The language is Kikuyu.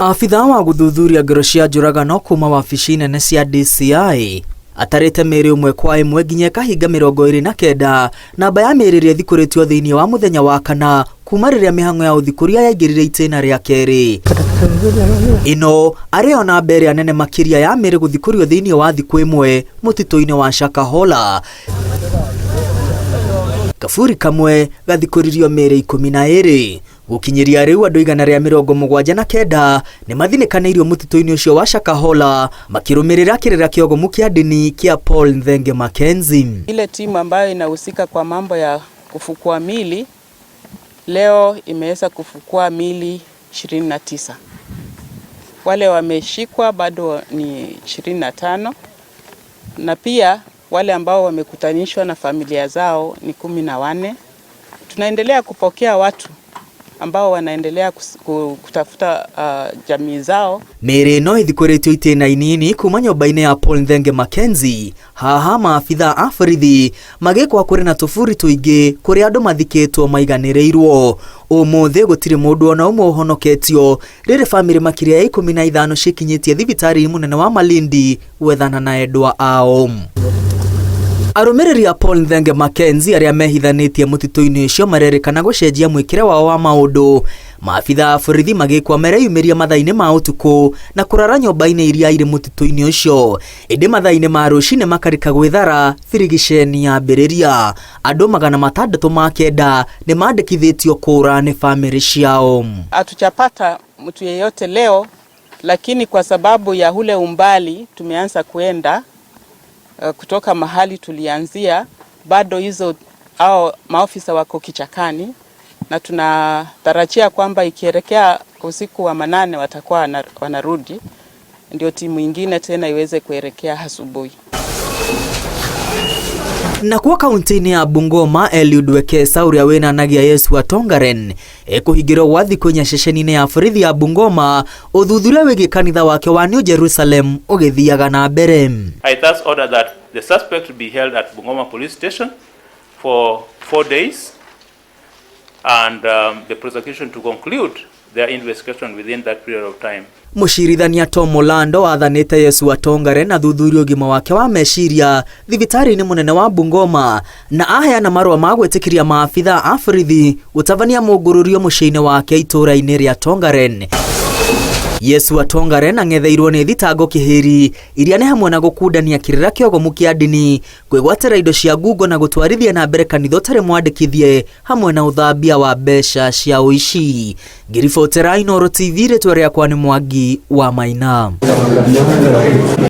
Abithaa wa gũthuthuria ngero cia njũragano kuma wabici nene cia DCI atarĩte mĩĩrĩ ũmwe kwa ĩmwe nginya ĩkahinga 29, namba ya mĩĩrĩ ĩrĩa ĩthikũrĩtio thĩinĩ wa mũthenya wa kana kuma rĩrĩa mĩhang'o ya ũthikũria yaingĩrire itĩna rĩa kerĩ. Ĩno arĩ yo namba ĩrĩa nene makĩria ya mĩĩrĩ gũthikũrio thĩinĩ wa thikũ ĩmwe mũtitũ-inĩ wa Shakahola. Kaburi kamwe gathikũririo mĩĩrĩ 12. Gũkinyĩria rĩu andũ 179 nĩ mathinĩkanĩirio mũtitũ-inĩ ũcio wa Shakahola makĩrũmĩrĩra kĩrĩra kĩogomu kĩa ndini kĩa Paul Nthenge Mackenzie. Ile timu ambayo inahusika kwa mambo ya kufukua mili leo imeweza kufukua mili 29. Wale wameshikwa bado ni 25 na pia wale ambao wamekutanishwa na familia zao ni 14. Tunaendelea kupokea watu ambao wanaendelea kutafuta jamii zao. Mĩĩrĩ ĩno ĩthikũrĩtio itĩna inini kuma nyũmba-inĩ ya Paul Nthenge Mackenzie. Haha maabithaa a borithi magĩkwa kũrĩ na tũburi tũingĩ kũrĩa andũ mathikĩtwo maiganĩrĩirwo. Ũmũthĩ gũtirĩ mũndũ ona ũmwe ũhonoketio rĩrĩ bamĩrĩ makĩria ya 15 cikinyĩtie thibitarĩ mũnene wa Malindi gwethana na endwa ao. Arũmĩrĩri a Paul Nthenge Mackenzie arĩa mehithanĩtie mũtitũ-inĩ ũcio marerĩkana gũcenjia mwĩkĩre wao wa maũndũ. Maabithaa a borithi magĩkwa mereyumĩria mathaa-inĩ ma ũtukũ na kũrara nyũmba-inĩ iria irĩ mũtitũ-inĩ ũcio, ĩndĩ mathaa-inĩ ma rũcinĩ makarika gwĩthara birigiceni yambĩrĩria. Andũ 609 nĩ mandĩkithĩtio kũra nĩ bamĩrĩ ciao. Hatujapata mtu yeyote leo, lakini kwa sababu ya ule umbali tumeanza kuenda kutoka mahali tulianzia, bado hizo au maofisa wako kichakani na tunatarajia kwamba ikielekea usiku wa manane watakuwa wanarudi, ndio timu ingine tena iweze kuelekea asubuhi. Nakuo kaunti-inĩ ya Bungoma, Eliud Wekesa ũrĩa wĩnanagia Yesu wa Tongaren ekũhingĩrwo gwa thikũ inya ceceni-inĩ ya borithi ya Bungoma ũthuthuria wĩgiĩ kanitha wake wa New Jerusalem ũgĩthiaga na mbere. I thus order that the suspect be held at Bungoma Police Station for 4 days and the prosecution to conclude their investigation within that period of time. Mũcirithania Tom Olando athanĩte Yesu wa Tongaren athuthurie ũgima wake wa meciria thibitarĩ-inĩ mũnene wa Bungoma na aheana marũa ma gwĩtĩkĩria maabithaa a borithi gũtabania mũngũrũrio mũciĩ-inĩ wake itũũra-inĩ rĩa Tongaren. Yesu wa Tongaren ang'etheirwo nĩ thitango kĩhĩri iria nĩ hamwe na gũkundania kĩrĩra kĩogomu kĩa ndini, kwĩgwatĩra indo cia ngungo na gũtwarithia na mbere kanitha ũtarĩ mwandĩkithie hamwe na ũthambia wa mbeca cia ũici. Ngĩribotera Inooro TV, rĩtwa rĩakwa nĩ Mwangi wa Maina.